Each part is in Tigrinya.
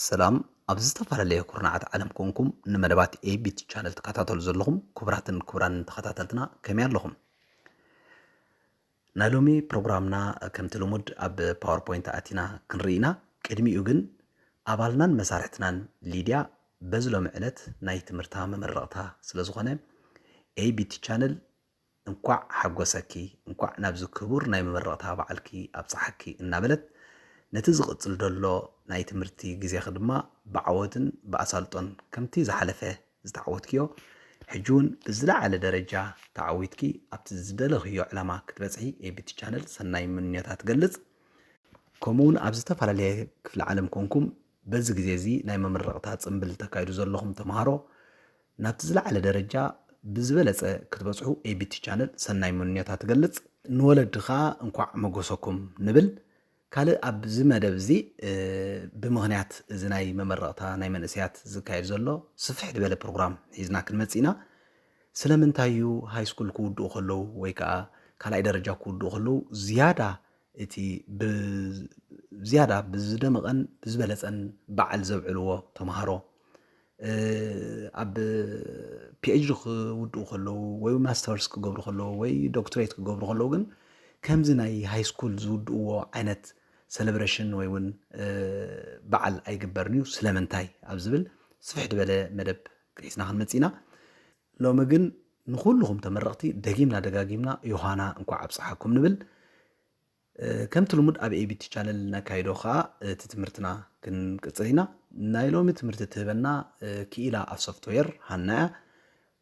ሰላም፣ ኣብ ዝተፈላለየ ኩርናዓት ዓለም ኮንኩም ንመደባት ኤቢቲ ቻነል ትከታተሉ ዘለኹም ክቡራትን ክቡራንን ተኸታተልትና ከመይ ኣለኹም? ናይ ሎሚ ፕሮግራምና ከምቲ ልሙድ ኣብ ፓወርፖይንት ኣቲና ክንርኢ ኢና። ቅድሚኡ ግን ኣባልናን መሳርሕትናን ሊድያ በዚ ሎሚ ዕለት ናይ ትምህርታ መመረቕታ ስለ ዝኾነ ኤቢቲ ቻነል እንኳዕ ሓጎሰኪ፣ እንኳዕ ናብዚ ክቡር ናይ መመረቕታ በዓልኪ ኣብፀሓኪ እናበለት ነቲ ዝቕፅል ዘሎ ናይ ትምህርቲ ግዜኺ ድማ ብዓወትን ብኣሳልጦን ከምቲ ዝሓለፈ ዝተዓወትክዮ ሕጂ እውን ብዝለዓለ ደረጃ ተዓዊትኪ ኣብቲ ዝደለኽዮ ዕላማ ክትበፅሒ ኤቢቲ ቻነል ሰናይ ምንዮታ ትገልፅ። ከምኡ እውን ኣብ ዝተፈላለየ ክፍለ ዓለም ኮንኩም በዚ ግዜ እዚ ናይ መመረቕታ ፅምብል ተካይዱ ዘለኹም ተምሃሮ ናብቲ ዝለዓለ ደረጃ ብዝበለፀ ክትበፅሑ ኤቢቲ ቻነል ሰናይ ምንዮታ ትገልፅ። ንወለዲ ከዓ እንኳዕ መጎሰኩም ንብል። ካልእ ኣብዚ መደብ እዚ እ፣ ብምኽንያት እዚ ናይ መመረቕታ ናይ መንእሰያት ዝካየድ ዘሎ ስፍሕ ዝበለ ፕሮግራም ሒዝና ክንመፅእ ኢና። ስለምንታይ እዩ ሃይስኩል ክውድኡ ከለዉ ወይ ከዓ ካልኣይ ደረጃ ክውድኡ ከለዉ ዝያዳ እቲ ብ- ዝያዳ ብዝደመቐን ብዝበለፀን በዓል ዘብዕልዎ ተምሃሮ እ፣ ኣብ ፒኤችዲ ክውድኡ ከለዉ ወይ ማስተርስ ክገብሩ ከለዉ ወይ ዶክትሬት ክገብሩ ከለዉ ግን ከምዚ ናይ ሃይስኩል ዝውድእዎ ዓይነት ሴሌብሬሽን ወይ እውን እ፣ በዓል ኣይግበርን እዩ። ስለምንታይ ኣብ ዝብል ስፍሕ ዝበለ መደብ ሒዝና ክንመፅእ ኢና። ሎሚ ግን ንኩልኹም ተመረቕቲ ደጊምና ደጋጊምና ዮሃና እንኳዕ ኣብፀሓኩም ንብል። እ፣ ከምቲ ልሙድ ኣብ ኤቢቲ ቻነል ነካይዶ ከዓ እቲ ትምህርትና ክንቅፅል ኢና። ናይ ሎሚ ትምህርቲ ትህበና እ፣ ክኢላ ኣብ ሶፍትዌር ሃና እያ።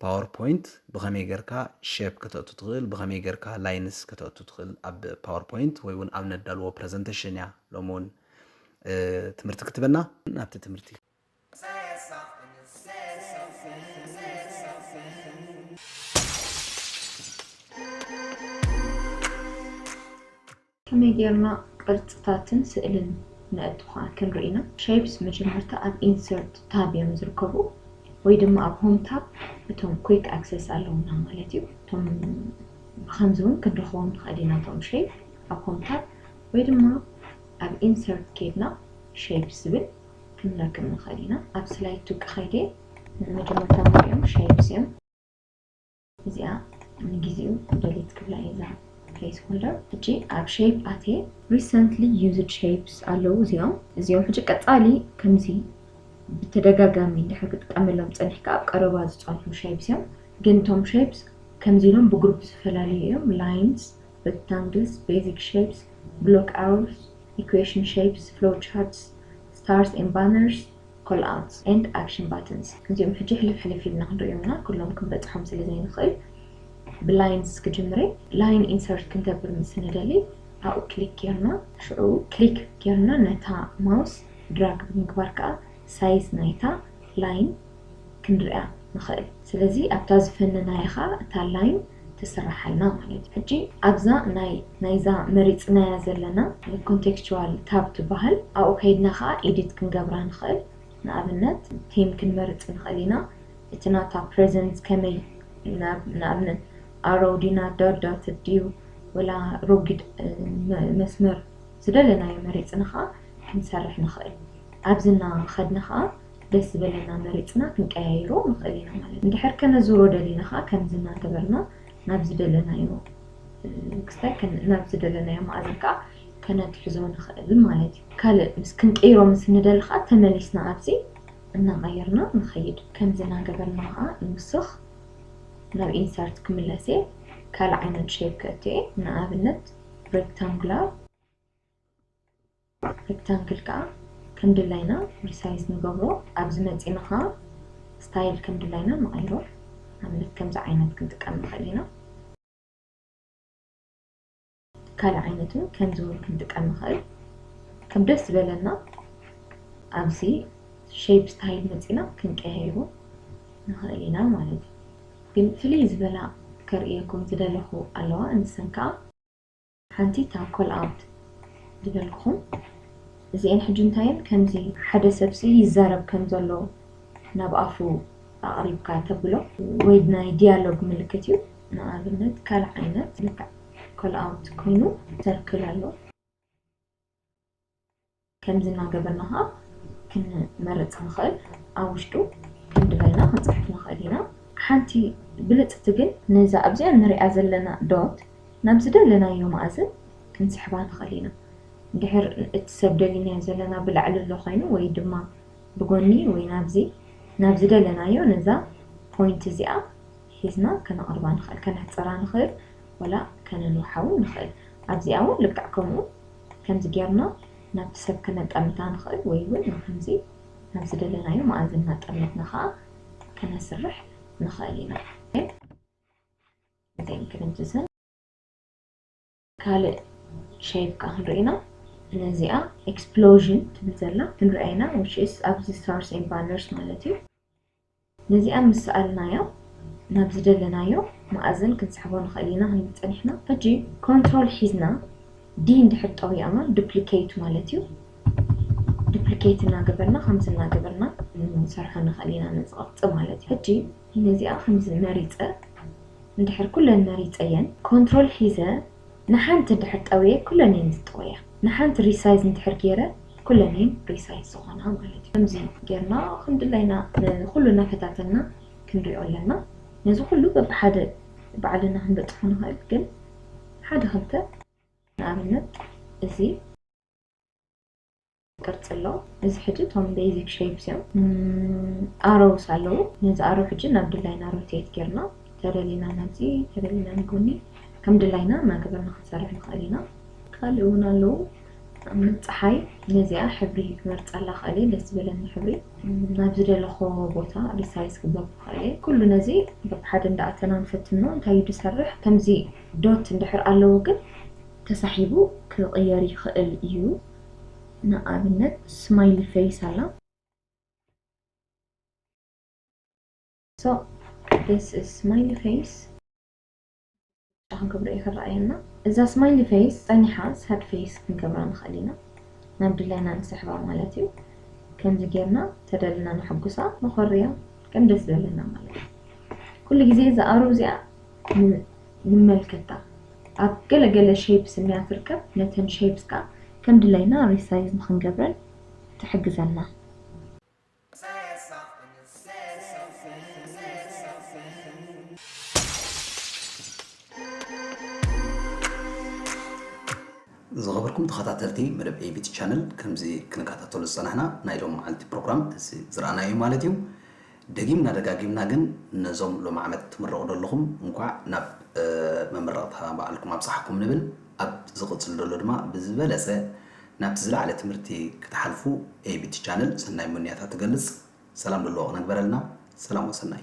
ፓወርፖይንት ብኸመይ ጌርካ ሼፕ ከተእቱ ትኽእል፣ ብኸመይ ጌርካ ላይንስ ከተእቱ ትኽእል ኣብ ፓወርፖይንት ወይ እውን ኣብ ነዳልዎ ፕረዘንቴሽን እያ ሎሚ እውን እ፣ ትምህርቲ ክትህበና። ናብቲ ትምህርቲ። ከመይ ጌርና ቅርጽታትን ስእልን ነእቱ ኸዓ ክንርኢ ኢና። ሼፕስ መጀመርታ ኣብ ኢንሰርት ታብ እዮም ዝርከቡ ወይ ድማ ኣብ ሆም ታብ እቶም ኩዊክ ኣክሰስ ኣለዉና ማለት እዩ። እቶም ብኸምዚ እውን ክንረኽቦም ንኽእል ኢና እቶም ሼፕ ኣብ ሆም ታብ ወይ ድማ ኣብ ኢንሰርት ኬድና ሼፕስ ዝብል ክንረክብ ንኽእል ኢና። ኣብ ስላይድ ቱ ክኸይደ መጀመርታ ንሪኦም ሼፕስ እዮም። እዚኣ ንግዜኡ ደሊት ክብላ እየ እዛ ፕሌስ ሆልደር። ሕጂ ኣብ ሼፕ ኣትየ ሪሰንትሊ ዩዝድ ሼፕስ ኣለዉ እዚኦም። እዚኦም ሕጂ ቀጻሊ ከምዚ ብተደጋጋሚ እንድሕር ክትጥቀመሎም ጸኒሕካ ኣብ ቀረባ ዝጸንሑ ሼፕስ እዮም። ግን እቶም ሼፕስ ከምዚ ኢሎም ብግሩፕ ዝተፈላለዩ እዮም። ላይንስ፣ ሬክታንግልስ፣ ቤዚክ ሼፕስ፣ ብሎክ ኣውርስ፣ ኢኩዌሽን ሼፕስ፣ ፍሎ ቻርትስ፣ ስታርስ ኤንድ ባነርስ፣ ኮል ኣውትስ ኤንድ ኣክሽን ባተንስ። እዚኦም ሕጂ ሕልፍ ሕልፍ ኢልና ክንሪኦም ኢና፣ ኩሎም ክንበጽሖም ስለ ዘይንኽእል ብላይንስ ክጅምር እየ። ላይን ኢንሰርት ክንገብር ምስ ንደሊ ኣብኡ ክሊክ ጌርና፣ ሽዑ ክሊክ ጌርና ነታ ማውስ ድራግ ብምግባር ከኣ ሳይዝ ናይታ ላይን ክንሪኣ ንኽእል። ስለዚ ኣብታ ዝፈነናያ ኸኣ እታ ላይን ትስርሓልና ማለት እዩ። ሕጂ ኣብዛ ናይ ናይዛ መሪጽናያ ዘለና ኮንቴክስቹዋል ታብ ትበሃል ኣብኡ ከይድና ኸኣ ኤዲት ክንገብራ ንኽእል። ንኣብነት ቴም ክንመርጽ ንኽእል ኢና። እቲ ናታ ፕሬዘንስ ከመይ ናብ ንኣብነት ኣሮው ዲና ዶት ዶት ድዩ ወላ ሮጊድ እ፣ መ- መስመር ዝደለናዮ መሪጽና ኸኣ ክንሰርሕ ንኽእል። ኣብዚ እናኸድና ኸኣ ደስ ዝበለና መሪጽና ክንቀያይሮ ንኽእል ኢና ማለት እዩ። እንድሕር ከነዙሮ ደሊና ኸኣ ከምዚ እናገበርና ናብ ዝደለናዮ እ፣ ክስታይ ከን- ናብ ዝደለናዮ መኣዝን ከኣ ከነትሕዞ ንኽእል ማለት እዩ። ካልእ ምስ ክንቅይሮ ምስ እንደሊ ከኣ ተመሊስና ኣብዚ እናቐየርና ንኸይድ። ከምዚ እናገበርና ከኣ ንውስኽ ናብ ኢንሰርት ክምለስ እየ። ካልእ ዓይነት ሼፕ ከእቱ እየ። ንኣብነት ሬክታንጉላር ሬክታንግል ከኣ ከም ድላይና ሪሳይዝ ንገብሮ። ኣብዚ መጺና ከኣ ስታይል ከም ድላይና ንቐይሮ። ንኣብነት ከምዚ ዓይነት ክንጥቀም ንኽእል ኢና። ካልእ ዓይነት እውን ከምዚ እውን ክንጥቀም ንኽእል። ከም ደስ ዝበለና ኣብዚ ሼፕ ስታይል መጺና ክንቀያይሮ ንኽእል ኢና ማለት እዩ። ግን ፍልይ ዝበላ ከርእየኩም ዝደለኹ ኣለዋ። ንሰን ከኣ ሓንቲ እታ ኮል ኣውት ዝበልኩኹም እዚአን ሕጂ እንታይ እየን? ከምዚ ሓደ ሰብሲ ይዛረብ ከም ዘሎ ናብ ኣፉ ኣቕሪብካ ተብሎ ወይ ናይ ዲያሎግ ምልክት እዩ። ንኣብነት ካልእ ዓይነት ልክዕ ኮል ኣውት ኮይኑ ሰርክል ኣሎ። ከምዚ እናገበርና ከዓ ክንመርፅ ንኽእል። ኣብ ውሽጡ ክንድበልና ክንፅሕፍ ንኽእል ኢና። ሓንቲ ብልፅቲ ግን ነዛ ኣብዚኣ ንሪኣ ዘለና ዶት ናብ ዝደለናዮ መኣዝን ክንስሕባ ንኽእል ኢና። እንድሕር እቲ ሰብ ደሊናዮ ዘለና ብላዕሊ ኣሎ ኮይኑ ወይ ድማ ብጎኒ ወይ ናብዚ ናብ ዝደለናዮ ነዛ ፖይንት እዚኣ ሒዝና ከነቕርባ ንኽእል፣ ከነሕፅራ ንኽእል፣ ወላ ከነንውሓ እውን ንኽእል። ኣብዚኣ እውን ልክዕ ከምኡ ከምዚ ጌርና ናብቲ ሰብ ከነጠምታ ንኽእል ወይ እውን ከምዚ ናብ ዝደለናዮ መኣዝን እናጠመትና ከዓ ከነስርሕ ንኽእል ኢና። እዚአን ክንምዝዘን ካልእ ሼፕ ከዓ ክንርኢ ኢና። ነዚኣ ኤክስፕሎዥን ትብል ዘላ ክንሪኣ ኢና፣ which is ኣብዚ ስታርስ ኤንድ ባነርስ ማለት እዩ። ነዚኣ ምስ ሰኣልናዮ ናብ ዝደለናዮ መኣዝን ክንስሕቦ ንኽእል ኢና ክንብል ጸኒሕና። ሕጂ ኮንትሮል ሒዝና ዲ እንድሕር ጠዊቕና ዱፕሊኬት ማለት እዩ። ዱፕሊኬት እናገበርና ከምዚ እናገበርና ንሰርሖ ንኽእል ኢና ነዚ ቅርጺ ማለት እዩ። ሕጂ ነዚኣ ከምዚ መሪጸ እንድሕር ኩለን መሪጸየን ኮንትሮል ሒዘ ንሓንቲ እንድሕር ጠውየ ኩለን እየን ዝጠወያ። ንሓንቲ ሪሳይዝ እንድሕር ገይረ ኩለን እየን ሪሳይዝ ዝኾና ማለት እዩ። ከምዚ ጌርና ከም ድላይና ንኹሉ እናፈታተና ክንሪኦ ኣለና። ነዚ ኩሉ በብሓደ ባዕልና ክንበጽሖ ንኽእል፣ ግን ሓደ ክልተ ንኣብነት እዚ ቅርጺ ኣሎ። እዚ ሕጂ እቶም ቤዚክ ሼፕስ እዮም። ኣሮውስ ኣለዉ። ነዚ ኣሮው ሕጂ ናብ ድላይና ሮቴት ጌርና ተደሊና ናብዚ ተደሊና ንጎኒ ከም ድላይና እናገበርና ክንሰርሕ ንኽእል ኢና። ካልእ እውን ኣለዉ። ንኣብነት ጸሓይ ነዚኣ ሕብሪ ክመርጸላ ክእል እየ፣ ደስ ዝበለኒ ሕብሪ ናብ ዝደለኹ ቦታ ሪሳይዝ ክገብሮ ክእል እየ። ኩሉ ነዚ በብሓደ እንዳኣተና ንፈትኖ እንታይ እዩ ዝሰርሕ። ከምዚ ዶት እንድሕር ኣለዎ ግን ተሳሒቡ ክቕየር ይኽእል እዩ። ንኣብነት ስማይሊ ፌስ ኣላ። So this is smiley face። ክንገብሮ እዩ ክረኣየና። እዛ ስማይሊ ፌስ ጸኒሓ ሳድ ፌስ ክንገብራ ንኽእል ኢና። ናብ ድላይና ንስሕባ ማለት እዩ። ከምዚ ጌርና ተደልና ንሕጉሳ፣ ንኾርያ፣ ከም ደስ ዝበለና ማለት እዩ። ኩሉ ግዜ እዛ ኣሮ እዚኣ ን-፣ ንመልከታ። ኣብ ገለ ገለ ሼፕስ እንያ ትርከብ። ነተን ሼፕስ ከኣ ከም ድላይና ሪሳይዝ ንኽንገብረን ትሕግዘና። ዝኸበርኩም ተኸታተልቲ መደብ ኤቢቲ ቻነል፣ ከምዚ ክንከታተሉ ዝጸናሕና ናይ ሎም መዓልቲ ፕሮግራም እዚ ዝረኣናዮ ማለት እዩ። ደጊምና ደጋጊምና ግን ነዞም ሎም ዓመት ትምረቑ ዘለኹም እንኳዕ ናብ፣ እ፣ መመረቕታ በዓልኩም ኣብጻሕኩም ንብል። ኣብ ዝቕጽል ዘሎ ድማ ብዝበለጸ ናብቲ ዝለዓለ ትምህርቲ ክትሓልፉ ኤቢቲ ቻነል ሰናይ ምንያታ ትገልጽ። ሰላም ደለዎ ክነግበረልና። ሰላም ወሰናይ።